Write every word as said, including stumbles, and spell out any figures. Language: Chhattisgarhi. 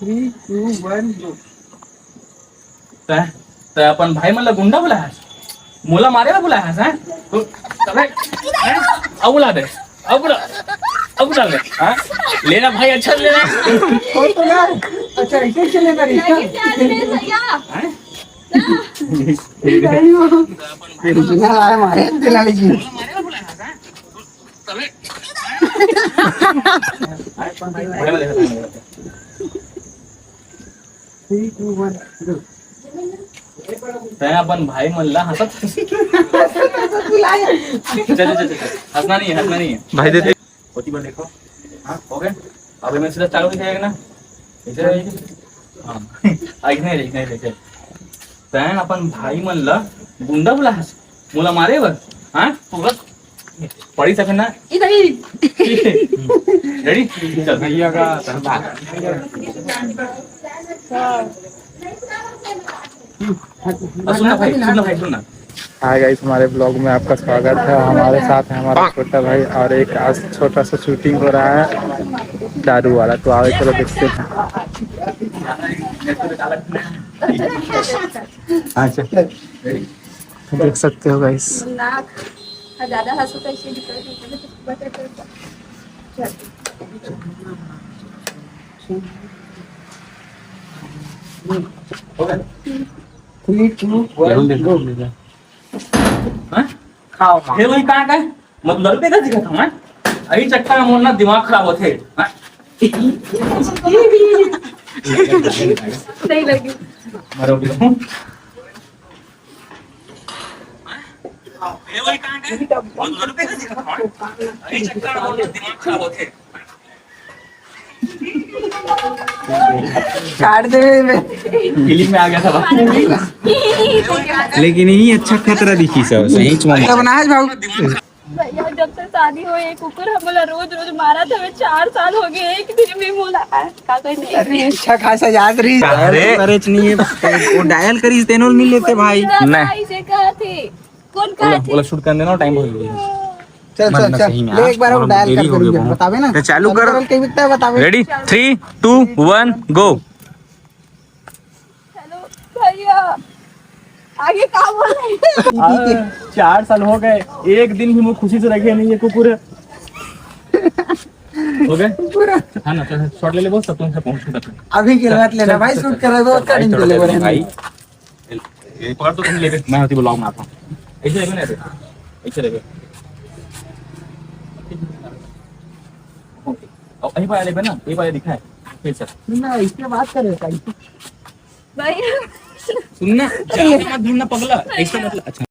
Three, two, one, go. तै, तै अपन भाई मन ला गुंडा बुलाय हस, मोला मारे ला बुलाय हस, हैं? तो, अबे, हैं? अब बुला दे, अब बुला, अब बुला ले, हाँ? लेना भाई, अच्छा से लेना। कौन तो यार? अच्छा, ऐसे ही चलेगा रिश्ता? लगे प्यार में भैया। हैं? ठीक है। बिना आए मारे, बिना लेकिन। Three, two, one, go. तै अपन भाई मन ला हंसत। चल, चल, चल, चल। हंसना नहीं है, हंसना नहीं है। भाई दे दे। ओती बर देखो। हाँ, हो गए। अब मैं सीधा चालू दिखाएगा ना। इधर आइए। हाँ। आ, इधर, इधर, इधर। तैं अपन भाई मन ला गुंडा बुला हस, मोला मारे बर? हाँ, तू बस पड़ी सके ना। इधर ही। Ready? चल। भैया का सुन ना भाई, सुन ना भाई, सुन ना। हाय गाइस, हमारे ब्लॉग में आपका स्वागत है। हमारे साथ है हमारा छोटा भाई और एक आज छोटा सा शूटिंग हो रहा है दारू वाला। तो आगे चलो देखते हैं। अच्छा, देख सकते हो गाइस। ज्यादा हंसो तो ऐसे निकल जाता है। Three, two, one, go. हाँ? खाओ माँ। हे भाई, कहाँ का है? मतलब, लड़के का दिखा था, हाँ? अभी चक्कर में मोर ना दिमाग खराब होते, हाँ? नहीं लगी। मरो भी हूँ। हे भाई, कहाँ का है? मतलब, लड़के का दिखा था, हाँ? अभी चक्कर में मोर ना दिमाग खराब होते। काट दे बे। फीलिंग में आ गया था। लेकिन ये अच्छा खतरा दिखी सब, सही च में। तो बना है भाव। भैया, जब से शादी हो, ये कुकुर हमला रोज रोज मारा था। मैं चार साल हो गए, एक दिन भी मोला का कोई नहीं। अरे, अच्छा खासा याद रही। अरे। अरे, नहीं है। वो डायल करी, तेनोल मिल लेते भाई। नहीं। इसे कहा थे। कौन ओला, कहा थे? ओला शूट करने ना, टाइम हो गया। चल, मत चल, ना चल। सही में, ले, हाँ? एक बार और और डायल देरी कर हो गया करूँगा, बहुत। बतावे ना। तो चालू कर। कल के बिकता है, बतावे। Ready? Three, two, one, go। Hello भैया, आगे का बोल रहे हैं? आ, चार साल हो गए, एक दिन भी मैं खुशी से रखे नहीं ये कुकुर। हो गए? पूरा। हाँ ना, चल, शॉट ले ले बॉस, तब तुमसे पहुँचूँ तक। अभी की बात लेना भाई, शूट कर रहे हो, चल, कटिंग कर ले भाई। ये पकड़ तो तुम लेबे, मैं होती ब्लॉग में आता हूँ। ऐसे लेबे ना, ऐसे लेबे। ओके। अब यही पाया लेबे ना, यही पाया दिखा है। फिर से। ना, इससे बात कर रहे हैं। भाई। सुनना, ज्यादा मत ढूंढना पगला, ऐसे मतलब, अच्छा।